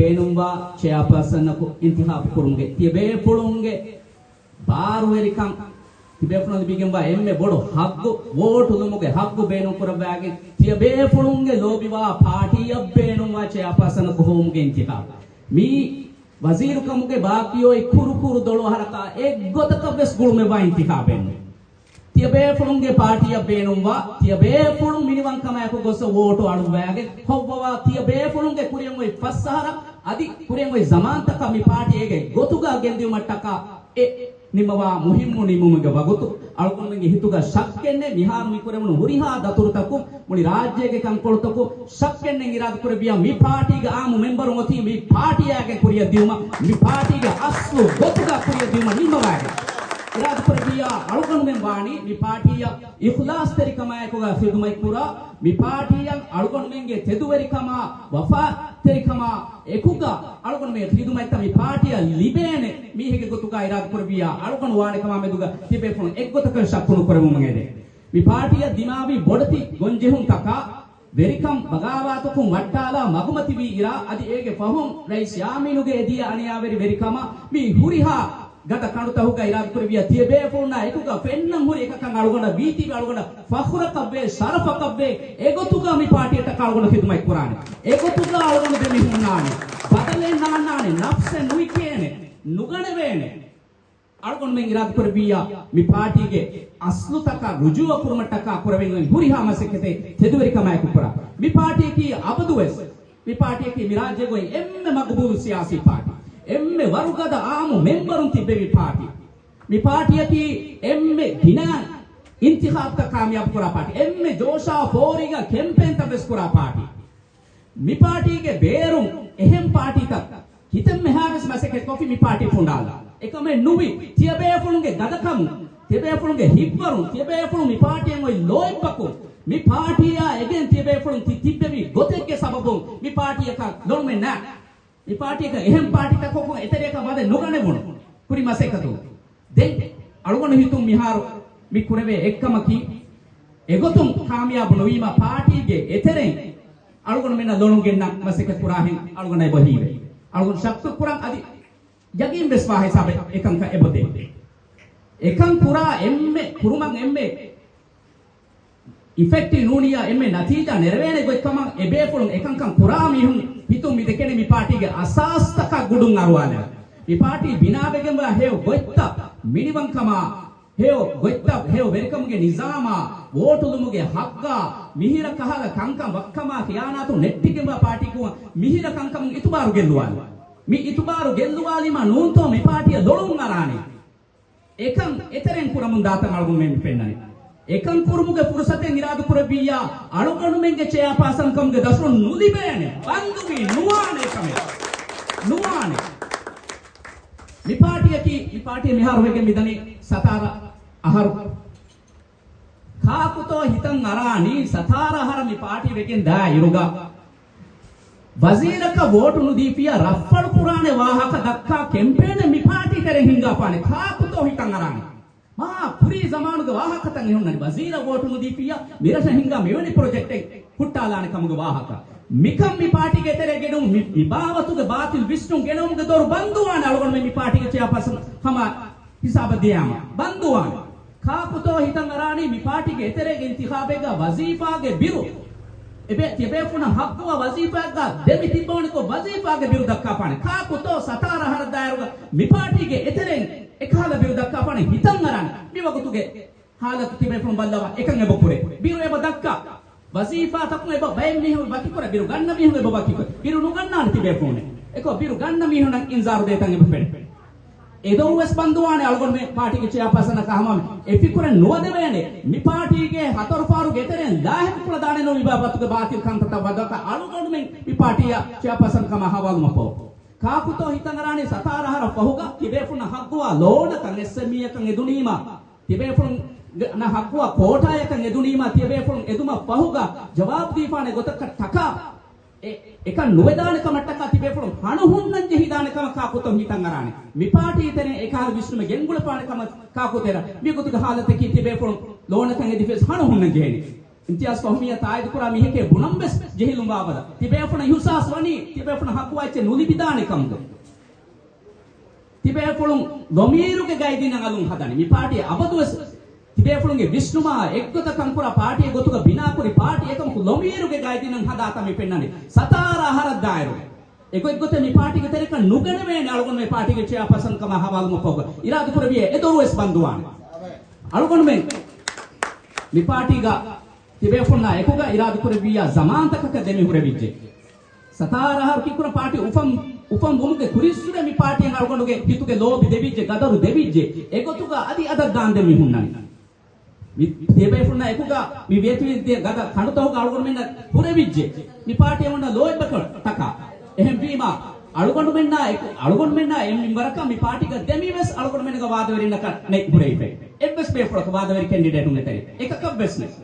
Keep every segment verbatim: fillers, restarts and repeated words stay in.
ބޭނުންވާ ޗެއާޕާސަނަކު އިންތިޚާބު ކުރުމުގެ ތިޔަބޭފުޅުންގެ ބާރުވެރިކަން، ތިބޭފުޅުން ލިބިގެންވާ އެންމެ ބޮޑު ހައްގު، ވޯޓު ލުމުގެ ހައްގު ބޭނުން ކުރައްވާގެން، ތިޔަބޭފުޅުންގެ ލޯބިވާ ޕާޓީއަށް ބޭނުންވާ ޗެއާޕާސަނަކު ހޮވުމުގެ އިންތިޚާބު. މީ ވަޒީރުކަމުގެ ބާކީ އޮތް ކުރު ކުރު ދޮޅު އަހަރަކާ އެއްގޮތަކަށް ވެސް ގުޅުމެއްވާ އިންތިޚާބެއް ނޫން. ތިޔަބޭފުޅުންގެ ޕާޓީއަށް ބޭނުންވާ، ތިޔަބޭފުޅުން މިނިވަންކަމާއެކު ގޮސް ވޯޓު އަޅުއްވާގެން ހޮއްވަވާ، ތިޔަބޭފުޅުންގެ ކުރިއަށް އޮތް ފަސް އަހަރަށް އަދި ކުރިއަށް އޮތް ޒަމާންތަކަށް މި ޕާޓީ އޭގެ ގޮތުގަ ގެންދިއުމަށްޓަކާ އެ ނިންމަވާ މުހިއްމު ނިންމުމުގެ ވަގުތު. އަޅުގަނޑުމެންގެ ހިތުގަ ޝައްކެއްނެއް، މިހާރު މި ކުރެވުނު ހުރިހާ ދަތުރުތަކުން، މުޅި ރާއްޖޭގެ ކަންކޮޅުތަކުން ޝައްކެއްނެތް އިރާދަ ކުރެއްވިޔާ، މި ޕާޓީގެ އާއްމު މެމްބަރުން އޮތީ މި ޕާޓީއާގެ ކުރިއަށް ދިއުމަށް، މި ޕާޓީގެ އަސްލު ގޮތުގަ ކުރިއަށް ދިއުމަށް ނިންމަވާގެން އިރާދަ ކުރެއްވިޔާ، އަޅުގަނޑުމެން ވާނީ މި ޕާޓީއަށް އިޚްލާޞްތެރިކަމާއެކުގަ ޚިދުމަތް ކުރާ، މި ޕާޓީއަށް އަޅުގަނޑުމެންގެ ތެދުވެރިކަމާ، ވަފާތެރިކަމާ އެކުގަ އަޅުގަނޑުމެން ޚިދުމަތްތައް މި ޕާޓީއަށް ލިބޭނެ މީހެއްގެ ގޮތުގަ އިރާދަ ކުރެއްވިޔާ، އަޅުގަނޑު ވާނެ ކަމާ މެދުގަ ތިބޭފުޅުން އެއްގޮތަކަށް ޝައްކު ނުކުރެވުމުން އެދެން. މި ޕާޓީއަށް ދިމާވި ބޮޑެތި ގޮންޖެހުންތަކާ، ވެރިކަން ބަޣާވާތަކުން ވައްޓާލާ މަގުމަތިވީ އިރާ، އަދި އޭގެ ފަހުން ރައީސް ޔާމީނުގެ އެދިޔަ އަނިޔާވެރި ވެރިކަމަށް މި ހުރިހާ ގަދަ ކަނޑުތަކުގަ އިރާދަކުރެއްވިޔާ، ތިޔަބޭފުޅުންނާ އެކުގަ ފެންނަން ހުރި އެކަކަށް އަޅުގަނޑަށް ވީތީވެ އަޅުގަނޑަށް ފަޚުރަކަށްވޭ، ޝަރަފަކަށްވޭ، އެގޮތުގަ މި ޕާޓީއަށްޓަކާ އަޅުގަނޑު ޚިދުމަތް ކުރާނެ. އެގޮތުގަ އަޅުގަނޑު ދެމި ހުންނާނެ. ބަދަލެއް ނާންނާނެ. ނަފްސެއް ނުއިކޭނެ. ނުގަނެވޭނެ. އަޅުގަނޑުމެން އިރާދަ ކުރެއްވިއްޔާ، މި ޕާޓީގެ އަސްލުތަކަށް ރުޖޫޢަ ކުރުމަށްޓަކާ ކުރެވެން އޮތް ހުރިހާ މަސައްކަތެއް ތެދުވެރިކަމާއެކު ކުރާ. މި ޕާޓީއަކީ އަބަދުވެސް، މި ޕާޓީއަކީ މި ރާއްޖޭގައި އެންމެ މަގުބޫލު ސިޔާސީ ޕާޓީ. އެންމެ ވަރުގަދަ އާއްމު މެމްބަރުން ތިއްބެވި ޕާޓީ. މި ޕާޓީއަކީ އެންމެ ގިނަ އިންތިޚާބުތައް ކާމިޔާބު ކުރާ ޕާޓީ. އެންމެ ޖޯޝާ ފޯރީގަ ކެމްޕޭންތައް ވެސް ކުރާ ޕާޓީ. މި ޕާޓީގެ ބޭރުން އެހެން ޕާޓީތައް ކިތަންމެހާވެސް މަސައްކަތްކޮށްފި މި ޕާޓީ ފުނޑާލާ. އެކަމެއް ނުވި، ތިޔަބޭފުޅުންގެ ގަދަކަމުން، ތިޔަބޭފުޅުންގެ ހިތްވަރުން، ތިޔަބޭފުޅުން މި ޕާޓީއަށް އޮތް ލޯތްބަކުން، މި ޕާޓީއާ އެގެން ތިޔަބޭފުޅުން ތި-، ތިއްބެވި ގޮތެއްގެ ސަބަބުން މި ޕާޓީއަކަށް ލޮނުމެއް ނާ. މި ޕާޓީއަކަށް އެހެން ޕާޓީތަކަކުން އެތެރެއަކަށް ވަދެ ނުގަނެވުނު ކުރި މަސައްކަތު. ދެން އަޅުގަނޑު ހިތުން މިހާރު މި ކުރެވޭ އެއްކަމަކީ، އެގޮތުން ކާމިޔާބު ނުވީމަ ޕާޓީގެ އެތެރެއިން އަޅުގަނޑުމެންނަށް ލޮނު ގެންނަ މަސައްކަތް ކުރާހެން އަޅުގަނޑަށް އެބަ ހީވޭ. އަޅުގަނޑު ޝައްކު ކުރަން އަދި ޔަގީން ވެސް ވާ ހިސާބެއް އެކަންކަން އެބަދޭ. އެކަން ކުރާ އެންމެ ކުރުމަށް އެންމެ އިފެކްޓިވް ނޫނިއްޔާ އެންމެ ނަތީޖާ ނެރެވޭނެ ގޮތްކަމަށް އެބޭފުޅުން އެކަންކަން ކުރާ މީހުން ހިތުން މި ދެކެނީ މި ޕާޓީގެ އަސާސްތަކާ ގުޑުން އަރުވާލެވެ. މި ޕާޓީ ބިނާވެގެންވާ ހެޔޮ ގޮތްތައް، މިނިވަންކަމާ، ހެޔޮ ގޮތްތައް، ހެޔޮ ވެރިކަމުގެ ނިޒާމާ، ވޯޓުލުމުގެ ހައްގާ، މިހިރަ ކަހަލަ ކަންކަން ވައްކަމާ ޚިޔާނާތު ނެއްޓިގެންވާ ޕާޓީކުން މިހިރަ ކަންކަމުން އިތުބާރު ގެއްލުވާލި. މި އިތުބާރު ގެއްލުވާލީމާ ނޫންތޯ މި ޕާޓީއަށް ލޮޅުން އަރާނީ. އެކަން އެތެރެއިން ކުރަމުން ދާތަން އަޅުގަނޑުމެން މި ފެންނަނީ. އެކަން ކުރުމުގެ ފުރުސަތެއް އިރާދަ ކުރެއްވިއްޔާ، އަޅުގަނޑުމެންގެ ޗެއާޕާސަންކަމުގެ ދަށުން ނުލިބޭނެ. ބަންދުވީ ނުވާނެ ކަމެއް. ނުވާނެ. މި ޕާޓީއަކީ، މި ޕާޓީ މިހާރު ވެގެން މިދަނީ ސަތާރަ އަހަރު. ކާކުތޯ ހިތަށް އަރާނީ ސަތާރަ އަހަރަށް މި ޕާޓީ ވެގެން ދާ އިރުގަ، ވަޒީރަކަށް ވޯޓު ނުދީފިޔާ ރައްފަޅު ކުރާނެ ވާހަކަ ދައްކާ ކެމްޕޭނެއް މި ޕާޓީ ތެރެއިން ހިންގާފާނެ. ކާކުތޯ ހިތަށް އަރާނީ؟ މާ ކުރީ ޒަމާނުގެ ވާހަކަތައް އެހުންނަނީ. ވަޒީރަށް ވޯޓު ނުދީފިޔާ މިރަށަށް ހިންގާ މިވެނި ޕްރޮޖެކްޓެއް ހުއްޓާލާނެ ކަމުގެ ވާހަކަ. މިކަން މި ޕާޓީގެ ތެރޭ ގެނުމުން މި، މި ބާވަތުގެ ބާތިލް ވިސްނުން ގެނައުމުގެ ދޮރު ބަންދުވާނެ އަޅުގަނޑުމެން މި ޕާޓީގެ ޗެއާޕާސަން ކަމަށް ހިސާބަށް ދިޔާމަ. ބަންދުވާނެ. ކާކުތޯ ހިތަށް އަރާނީ މި ޕާޓީގެ އެތެރޭގެ އިންތިޚާބެއްގަ ވަޒީފާގެ ބިރު އެބޭ، ތިޔަބޭފުޅުންނަށް ހައްގުވާ ވަޒީފާއެއްގަ ދެމި ތިއްބަވަނިކޮށް ވަޒީފާގެ ބިރު ދައްކާފާނެ. ކާކުތޯ ސަތާރަ އަހަރަށް ދާއިރުގަ މި ޕާޓީގެ އެތެރެއިން އެކަހަލަ ބިރު ދައްކާފާނެ ހިތަށް އަރާނެ. މި ވަގުތުގެ ހާލަތު ތިބޭފުޅުން ބައްލަވާ އެކަން އެބަ ކުރޭ. ބިރު އެބަ ދައްކާ. ވަޒީފާތަކުން އެބަ ބައެއް މީހުން ވަކިކުރޭ. ބިރު ގަންނަ މީހުން އެބަ ވަކިކުރޭ. ބިރު ނުގަންނާނެ ތިބޭފުޅުން. އެކަމަކު ބިރު ގަންނަ މީހުންނަށް އިންޒާރު ދޭތަން އެބަ ފެނޭ. އެދޮރުވެސް ބަންދުވާނެ އަޅުގަނޑުމެން ޕާޓީގެ ޗެއާޕާސަނަކަށް ހަމަ އެފިކުރެއް ނުވަދެވޭނެ. މި ޕާޓީގެ ހަތަރު ފަހަރުގެ ތެރެއިން ލާހިކުކުޅަދާނެ ނޫނީ ބާވަތުގެ ބާތިލް ކަންތައްތައް ވަދަކަށް އަޅުގަނޑުމެން މި ޕާޓީއަށް ޗެއާޕާސަން ކަމަށް ހަވާލުމަށްފަހު. ކާކުތޯ ހިތަށް އަރާނީ ސަތާރަ އަހަރަށް ފަހުގަ ތިބޭފުޅުންނަށް ހައްގުވާ ލޯނަކަށް އެސްއެމްއީއަކަށް އެދުނީމަ، ތިބޭފުޅުންނަށް ހައްގުވާ ކޯޓާއަކަށް އެދުނީމަ، ތިޔަބޭފުޅުން އެދުމަށް ފަހުގަ ޖަވާބު ދީފާނެ ގޮތަކަށް ޓަކާ، އެ، އެކަން ނުވެދާނެ ކަމަށްޓަކާ ތިބޭފުޅުން ހަނު ހުންނަން ޖެހިދާނެ ކަމަށް ކާކުތޯ ހިތަށް އަރާނެ. މި ޕާޓީ ތެރެއިން އެކަހަލަ ވިސްނުމެއް ގެންގުޅެފާނެ ކަމަށް ކާކު ތެރެއިން މި ގޮތުގެ ހާލަތަކީ ތިބޭފުޅުން ލޯނަކަށް އެދިފަސް ހަނު ހުންނަން ޖެހޭނެ. އިމްތިޔާޒް ފަހުމީއަށް ތާއީދުކުރާ މީހެކޭ ބުނަން ވެސް ޖެހިލުން ވާ އަބަދަށް. ތިބޭފުޅުން އިހުސާސް ވަނީ ތިބޭފުޅުން ހައްގު އެއްޗެއް ނުލިބިދާނެ ކަމުގަ. ތިބޭފުޅުން ލޮމީރުގެ ގައިދިނަށް އަލުން ހަދާނެ. މި ޕާޓީ އަބަދުވެސް ތިބޭފުޅުންގެ ވިސްނުމާ އެއްގޮތަށް ކަންކުރާ ޕާޓީއެއް ގޮތުގަ ބިނާކުރި ޕާޓީ އެކަމަކު ލޮމީރުގެ ގައިދިނަށް ހަދާތަން މި ފެންނަނީ. ސަތާރަ އަހަރަށް ދާއިރު އެގޮތްގޮތެއް މި ޕާޓީގެ ތެރެކަށް ނުގަނެވޭނެ. އަޅުގަނޑު މި ޕާޓީގެ ޗެއާޕާސަން ކަމަށް ހަވާލުމަށްފަހުގަ އިރާދަކުރެއްވިއޭ އެ ދޮރުވެސް ބަންދުވާނެ. އަޅުގަނޑުމެން މި ޕާޓީގަ ތިބޭފުޅުންނާ އެކުގަ އިރާދަކުރެއްވިއްޔާ ޒަމާންތަކަކަށް ދެމިހުރެވިއްޖެ. ސަތާރަ އަހަރު ކީކުރަން ޕާޓީ އުފަން، އުފަން ވުމުގެ ކުރިއްސުރެ މި ޕާޓީއަށް އަޅުގަނޑުގެ ހިތުގެ ލޯބި ދެވިއްޖެ، ގަދަރު ދެވިއްޖެ. އެގޮތުގަ އަދި އަދަށް ދާންދެން މި ހުންނަނީ. މި ތިބޭފުޅުންނާ އެކުގަ މި ވޭތުވެދިޔަ ގަދަ ކަނޑުތަކުގަ އަޅުގަނޑުމެންނަށް ހުރެވިއްޖެ. މި ޕާޓީއަށް އޮންނަ ލޯތްބަކަށް ޓަކާ. އެހެންވީމާ، އަޅުގަނޑުމެންނާ އެކު، އަޅުގަނޑުމެންނާ އެ މިންވަރަކަށް މި ޕާޓީގަ ދެމިވެސް އަޅުގަނޑުމެންގެ ވާދަވެރިންނަކަށް ނެތް ހުރެވިފައި. އެއްވެސް ބޭފުޅަކު ވާދަވެރި ކެންޑިޑޭޓުން އެތެރެ އެކަކަށްވެސް ނެތް.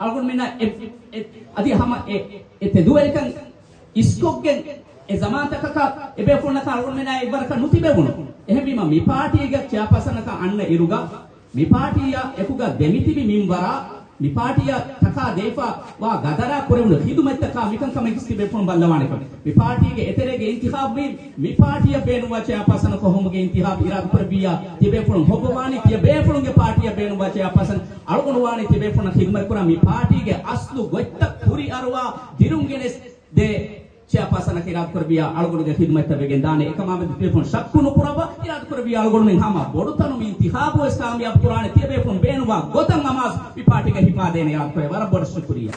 އަޅުގަނޑުމެންނަށް އެ، އެ، އަދި ހަމަ އެ، އެ ތެދުވެރިކަން އިސްކޮށްގެން އެ ޒަމާންތަކަކަށް އެބޭފުޅުންނަކަށް އަޅުގަނޑުމެންނާ އެއްވަރަކަށް ނުތިބެވުނު. އެހެންވީމަ، މި ޕާޓީގެ ޗެއާޕާސަނަކަށް އަންނަ އިރުގަ، މި ޕާޓީއާ އެކުގަ ދެމިތިބި މިންވަރާ، މި ޕާޓީއަށް ތަކާ ދެވިފަ ވާ ގަދަރާ ކުރެވުނު ޚިދުމަތްތަކާ މިކަންކަމެއް ތިބޭފުޅުން ބައްލަވާނެކަން. މި ޕާޓީގެ އެތެރޭގެ އިންތިޚާބު މީ، މި ޕާޓީއަށް ބޭނުންވާ ޗެއާޕާސަނަކަށް ހޮވުމުގެ އިންތިޚާބު އިރާދަކުރެއްވިއްޔާ، ތިބޭފުޅުން ހޮއްވަވާނީ ތިޔަބޭފުޅުންގެ ޕާޓީއަށް ބޭނުންވާ ޗެއާޕާސަން. އަޅުގަނޑު ވާނީ ތިބޭފުޅުންނަށް ޚިދުމަތްކުރާ މި ޕާޓީގެ އަސްލު ގޮތްތައް ކުރިއަރުވާ ދިރުން ގެނެސް ދޭ ޗެއާޕާސަނަކަށް އިރާދަކުރެއްވިއްޔާ އަޅުގަނޑުގެ ޚިދުމަތްތައް ވެގެން ދާނެ. އެކަމާމެދު ތިބޭފުޅުން ޝައްކު ނުކުރައްވާ އިރާދަކުރެއްވިއްޔާ އަޅުގަނޑުމެން ހަމަ ބޮޑުތަނުން މި އިންތިޚާބުވެސް ކާމިޔާބު ކުރާނެ. ތިޔަބޭފުޅުން ބޭނުންވާ ގޮތަށް އަމާޒު މި ޕާޓީގަ ހިފާދޭނެ. އިރާދަކުރޭ. ވަރަށް ބޮޑަށް ޝުކުރިއްޔާ.